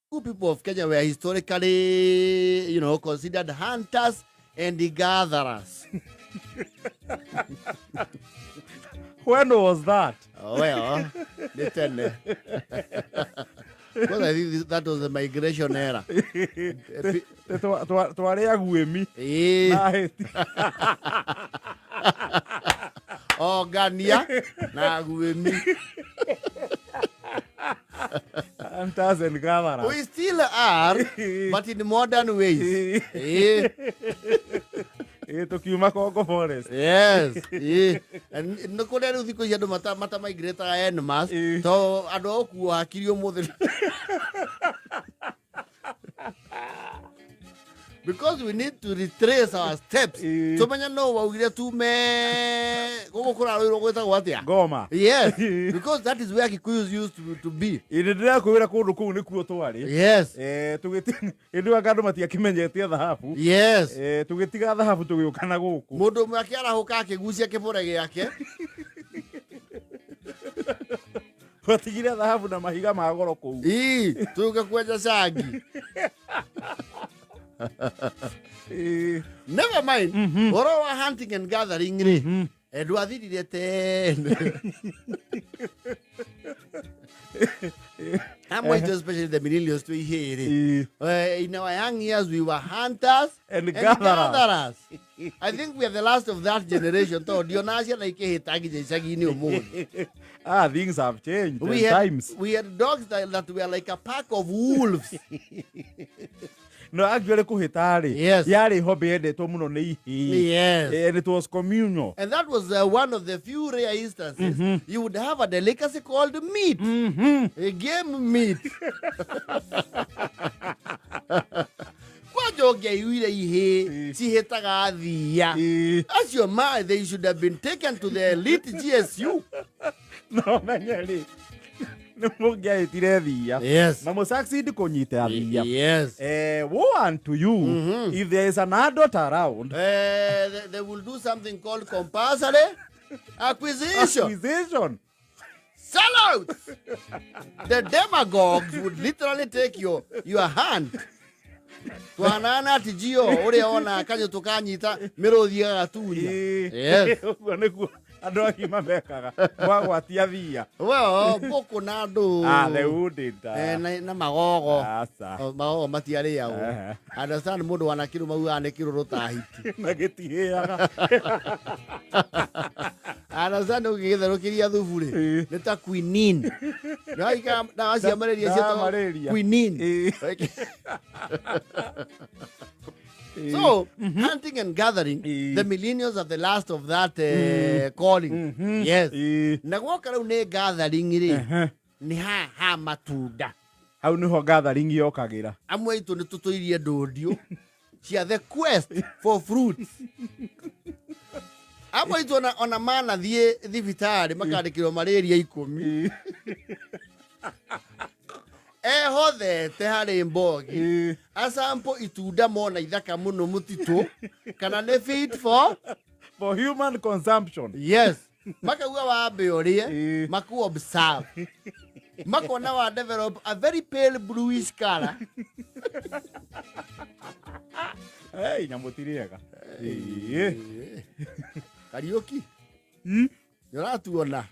People of Kenya were historically considered hunters and gatherers. When was that? Oh, well, nĩ tene. Because I think that was the migration era. Twarĩ aguĩmi Ĩĩ, na ahĩti. Ongania na aguĩmi. Hunters and gatherers. We still are, but in modern ways. Ĩĩ. Ĩĩ, tũkiuma Congo Forest. Yes. Ĩĩ. And nĩ kũrĩa rĩu thikũ ici andũ matamigrataga en masse to andũ a gũkuo hakiri ũmũthĩ, because we need to retrace our steps, tũmenye no waugire tume gũkũ kũrarũirwo gwĩtagwo atĩa. Ngoma. Yes, because that is where Kikuyus used to be. Ĩ, nĩ ndĩrakwĩra kũndũ kũu nĩkuo twarĩ. Eh, hĩndĩ ĩyo andũ matiakĩmenyete thahabu. Eh, tũgĩtiga thahabu tũgĩũka na gũkũ. Mũndũ ũmwe akĩarahũka akĩgucia kĩbũre gĩake. Twatigire thahabu na mahiga ma goro kũu. Ii, tũke kwenja cangi. Never mind. Ũhoro wa hunting and gathering rĩ, ndwathirire tene. Amwe aitũ, especially the millennials, twĩ ihĩĩ rĩ, in our young years we were hunters and gatherers. Gatherers. I think we are the last of that generation tondũ ndionaga ciana ikĩhĩta nginya icagi-inĩ ũmũthĩ. Ah, things have changed We and had, times. we had dogs that were like a pack of wolves. No actually kũhĩta rĩ, yarĩ hobby yendetwo mũno nĩ ihĩĩ. And it was communal. And that was one of the few rare instances you would have a delicacy called meat, a game meat. Kwanja ũngĩaiguire ihĩĩ cihĩtaga thia, acio ma they should have been taken to the elite GSU. No menye rĩ, nĩ mũngĩahĩtire thia na mũsucceed kũnyita thia. Woe unto you if there is an adult around. They will do something called compulsory acquisition. Acquisition. Sellouts! The demagogues would literally take your hand. Twanana ati jio ũrĩa wona kanyũ tũkanyita mĩrũthi agatunya. Yes. Ũguo nĩguo andũ agima mekaga mwagwatia thia. Well, mbũkũ na andũ. Ah, they wouldn't. Na magogo. Aca. O, magogo matiarĩagwo. Understand, mũndũ wanakĩrũ maugaga nĩ kĩrũrũ ta hiti. Na gĩtihĩaga. Understand, ũngĩgĩtherũkĩria thubu rĩ, nĩ ta quinine. Ndawa ndawa cia malaria Ndawa ciĩtagwo malaria. quinine. So, hunting and gathering, the millennials are the last of that calling. Yes. Na gwoka rĩu nĩ gathering rĩ, nĩ ha matunda. Hau nĩho gathering yokagĩra. Amwe aitũ nĩ tũtũirie ndũndiũ cia the quest for fruits. Amwe aitũ ona manathiĩ thibitarĩ makandĩkĩrwo malaria 10. Ehothete harĩ mbogi. Asampo itunda mona ithaka mũno mũtitũ kana nĩ fit for for human consumption. Yes, makauga wambe ũrĩe. Maku observe makona wa develop a very pale bluish color. Hey, nyamũ ti rĩega. Kariũki, nĩ ũratuona?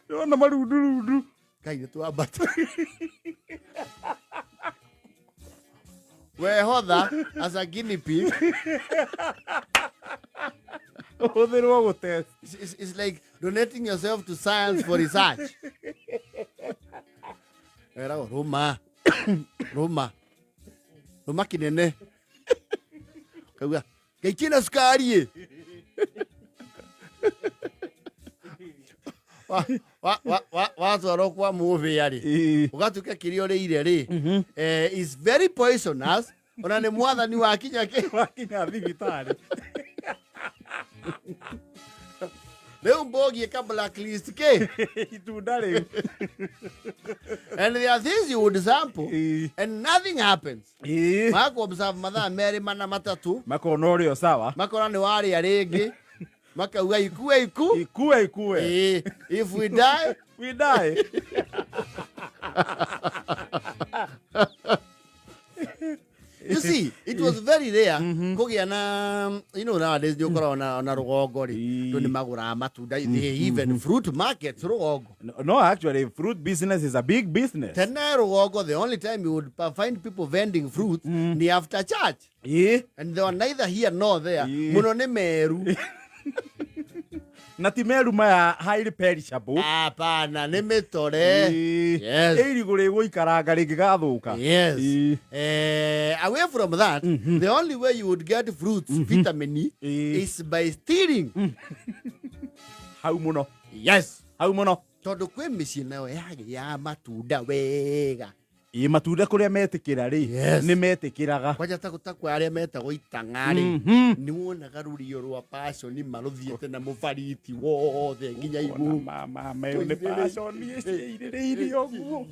Ndĩrona marundurundu. Ngai, nĩ twambata wehotha as a guinea pig. Ũhũthĩrwo gũtest. It's like donating yourself to science for research. Eragwo rũma rũma rũma kinene, kauga ngai kĩna cukari ĩ. Watwarwo kwa mũbĩa rĩ, ũgatuĩka kĩrĩa ũrĩire rĩ, is very poisonous, ona nĩ mwathani wakinya kĩ. Wakinya thibitarĩ. Rĩu mbogi ĩka blacklist kĩ. Itunda rĩu. And there are things you would sample and nothing happens. Maku observe mathaa 2, 4, 3. Makona ũrĩ o sawa. Makona nĩ warĩa rĩngĩ, makauga ikue iku. Ikue ikue. Ĩĩ, if we die, we die. It was very rare kũgĩa na, you know, nowadays nĩ ũkoragwo na rũgongo rĩ, andũ nĩ magũraga matunda, they even fruit markets rũgongo. No, actually, fruit business is a big business. Tene rũgongo, the only time you would find people vending fruit nĩ after church. And they were neither here nor there. Mũno nĩ meru. Na ti meru maya highly perishable. Hapana, nĩ mĩtore. Yes. Ĩ irigũ rĩgũikaranga rĩngĩgathũka. Yes. Away from that, the only way you would get fruits, vitamin E, is by stealing. Hau mũno. Yes. Hau mũno. Tondũ kwĩ mĩciĩ nayo yagĩaga matunda wega. Ĩ matunda kũrĩa metĩkĩra rĩ, nĩ metĩkĩraga. Kwanja ta kwa arĩa metagwo itang'a rĩ, nĩ wonaga rũrio rwa passion marũthiĩte na mũbariti wothe nginya igũrũ. Mama, meyo nĩ passion ĩciirĩrĩirie ũguo.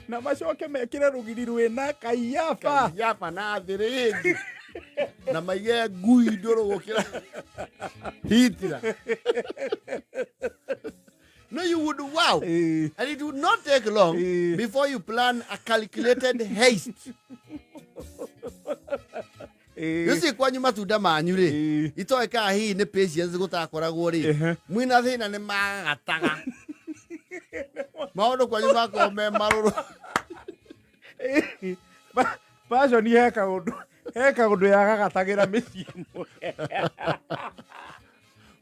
Na macoke mekĩre rũgiri rwĩna kaiyaba. Kaiyaba na thĩrĩngi. Na maige ngui ndũrũ gũkĩra Hitler. No, you would wow. And it would not take long before you plan a calculated haste. You see, kwanyu matunda manyu rĩ, itoĩ kana hihi nĩ patience gũtakoragwo rĩ, mwĩna thĩna nĩ magataga. Maũndũ kwanyu makoragwo me marũrũ. Passion he kaũndũ, he kaũndũ yagagatagĩra mĩciĩ ĩmwe.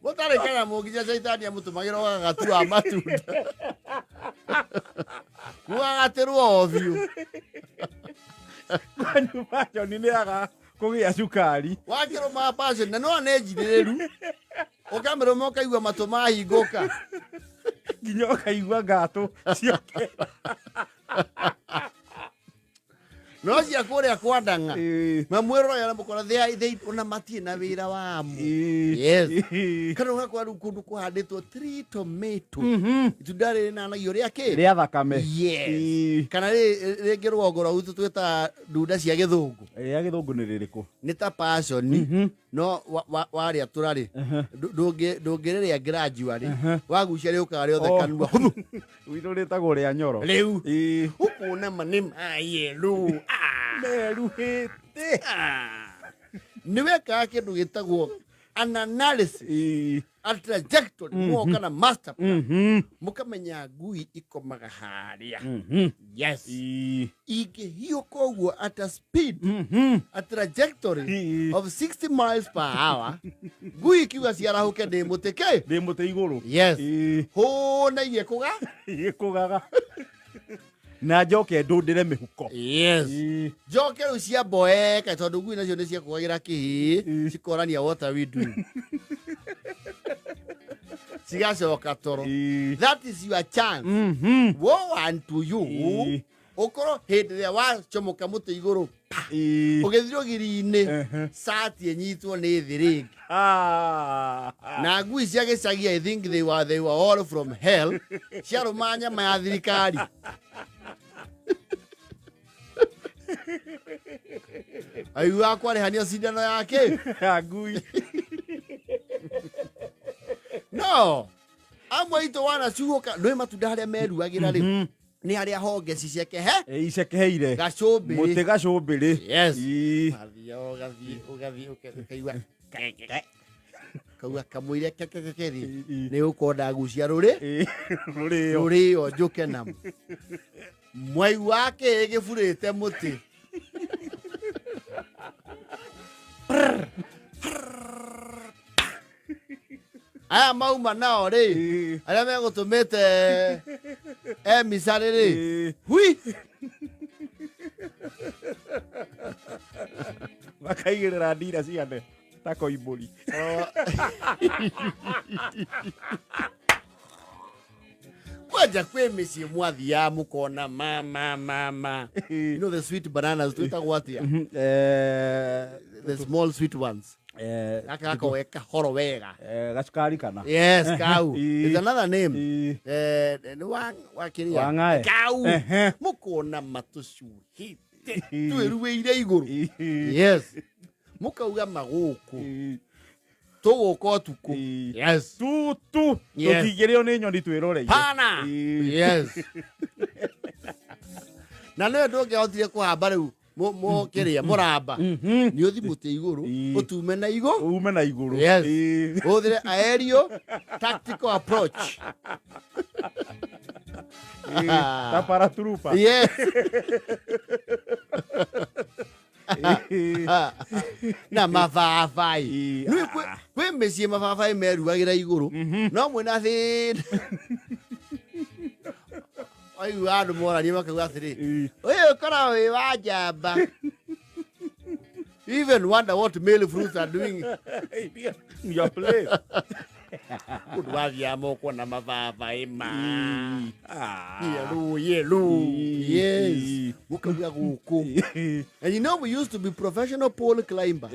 Mũtarĩ kana mũnginya caitani amũtũmagĩra ũgagatu wa matunda. Mũgagatĩrwo o biũ. Kwanyu passion nĩ yaga kũgĩa cukari. Wakĩrũma passion na no nĩ njirĩrĩru. Ũkamĩrũma ũkaigua matũ mahingũka. Nginya ũkaigua ngatũ ciake. No cia kũrĩa kwa Ndang'a. Mamwĩrora na mũkora they ona matirĩ na wĩra wamo. Yes. Kana ũgakora rĩu kũndũ kũhandĩtwo tree tomato. Itunda rĩrĩ nanagio rĩa kĩ? Rĩa thakame. Yes. Kana rĩngĩ rũgongo rwa gwitũ twĩtaga ndunda cia gĩthũngũ. Rĩa gĩthũngũ nĩ rĩrĩkũ? Nĩ ta passion. No warĩa tũrarĩ. Ndũngĩrĩrĩa gradually. Wagucia rĩũkaga rĩothe kanua. Huthu. Gwitũ rĩtagwo rĩa nyoro. Rĩu. Ũkuona ma nĩ mayelũ. Meruhĩte. Nĩ wekaga kĩndũ gĩtagwo an analysis. A trajectory. Mũgoka na master plan. Mũkamenya ngui ikomaga harĩa. Yes. Ingĩhiũka ũguo at a speed, a trajectory of 60 miles per hour, ngui ikiuga ciarahũke ndĩ mũtĩ kĩ? Ndĩ mũtĩ igũrũ. Yes. Hũna igĩkũga? Igĩkũgaga. Na njoke ndũndĩre mĩhuko. Yes. Njoke rĩu ciamboeka tondũ ngui nacio nĩ ciakũgagĩra kĩhĩ, cikorania what are we doing? Cigacoka toro. That is your chance. Woe unto you. Ũkorwo hĩndĩ ĩrĩa wacomoka mũtĩ igũrũ, pa. Ũgĩthiĩ rũgiri-inĩ, cati ĩnyitwo nĩ thĩ rĩngĩ. Na ngui cia gĩcagi, I think they were all from hell. Ciarũma nyama ya thirikari. Aiguaga kwarĩhania cindano yake. Ya ngui. No. Amwe aitũ wanacuhũka, nĩ matunda harĩa meruagĩra rĩ. Nĩ harĩa honge ciceke, he? Icekeheire. Gacũmbĩrĩ. Mũtĩ gacũmbĩrĩ. Yes. Wathiĩ ũgathiĩ, ũgathiĩ, ũkaigua keke. Kaua kamũira keke keke rĩ, nĩ ũkorwo ndagucia rũrĩ. Rũrĩo. Rũrĩo njũke namo. Mwai wake ĩgĩburĩte mũtĩ. Aya mauma nao rĩ, arĩa megũtũmĩte emisarĩ rĩ, hui! Makaigĩrĩra ndira ciane ta koimbũri. Kwanja kwĩ mĩciĩ mwathiaga mũkona ma, ma, ma, ma. You know the sweet bananas twĩtagwo atĩa? The small sweet ones. Gaka gakoragwo ge kahoro wega. Gacukari kana? Yes, kau. It's another name. Nĩ wa kĩrĩa? Wa ng'ae. Kau. Mũkona matũcuhĩte. Twĩruĩire igũrũ. Yes. Mũkauga magũkũ. Tũgũka ũtukũ. Yes. Tu, tu. Yes. Tũtingĩrĩo nĩ nyoni twĩroreire. Pana. Yes. Na nĩwe ndũngĩahotire kũhamba rĩu. Kĩrĩa mũramba nĩ ũthi mũtĩ igũrũ, ũtume na igũ ume na igũrũ. Yes. Ũhũthĩre aerial tactical approach. Ta paratrooper. Yes. Na mababaĩ. Nĩ kwĩ mĩciĩ mababaĩ meruagĩra igũrũ, no mwĩna thĩna waigua andũ moranie makauga atĩrĩ, ũyũ ũkoragwo wĩ wa njamba. You even wonder what male fruits are doing in your place. Ũndũ wathiaga moko na mababaĩ ma yellow yellow. Yes, mũkauga gũkũ. And you know we used to be professional pole climber.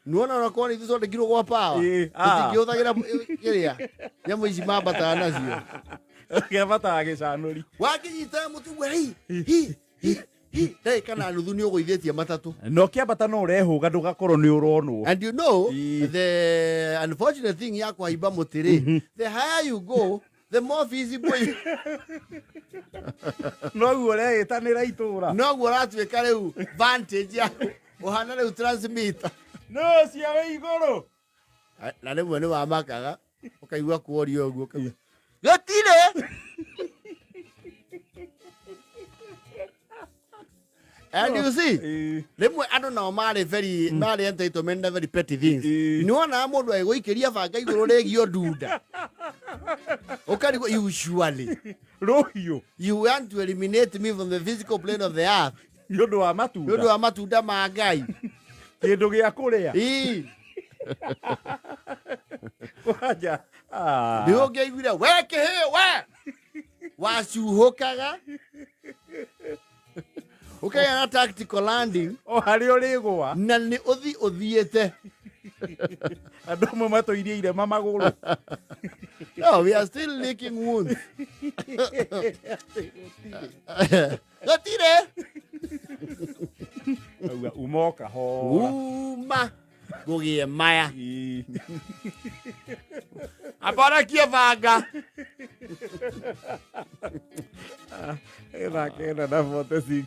Nuona onakorwo nĩ ithuĩ twandĩkirwo gwa power, tũtingĩhũthagĩra kĩrĩa nyamũ ici mambataga nacio. Kĩambataga gĩcanũri. Wakĩnyita mũtĩ ũguo, hi hi hi hi, ndagĩka na nuthu nĩ ũgũithĩtie matatũ. Na ũkĩambata no ũrehũga ndũgakorwo nĩ ũronwo. And you know the unfortunate thing ya kũhaimba mũtĩ rĩ, the higher you go, the more visible you. Noguo ũreĩtanĩra itũra. Noguo ũratuĩka rĩu vantage yaku ũhana rĩu transmitter. No cia wĩ igũrũ. Na rĩmwe nĩ wamakaga ũkaigua kuoria ũguo, ũkauga gũtirĩ. And you see, rĩmwe andũ nao marĩ very marĩ entitlement na very petty things. Nĩ wonaga mũndũ agĩgũikĩria banga igũrũ rĩgiĩ ndunda, ũkarigwo, usually rũhiũ, you want to eliminate me from the physical plane of the earth nĩ ũndũ wa nĩ ũndũ matunda, wa matunda ma Ngai? Kĩndũ gĩa kũrĩa. Ii. Kwanja. Nĩ ũngĩaiguire we kĩhĩ we wacuhũkaga ũkagĩa na tactical landing. O harĩa ũrĩgũa. Na nĩ ũthi ũthiĩte. Andũ amwe matũirie irema magũrũ. No, we are still licking wounds. Gũtirĩ. Auga uma o kahora. Uma ngũgĩe maya. Ambarakie banga. Thaa 9:46.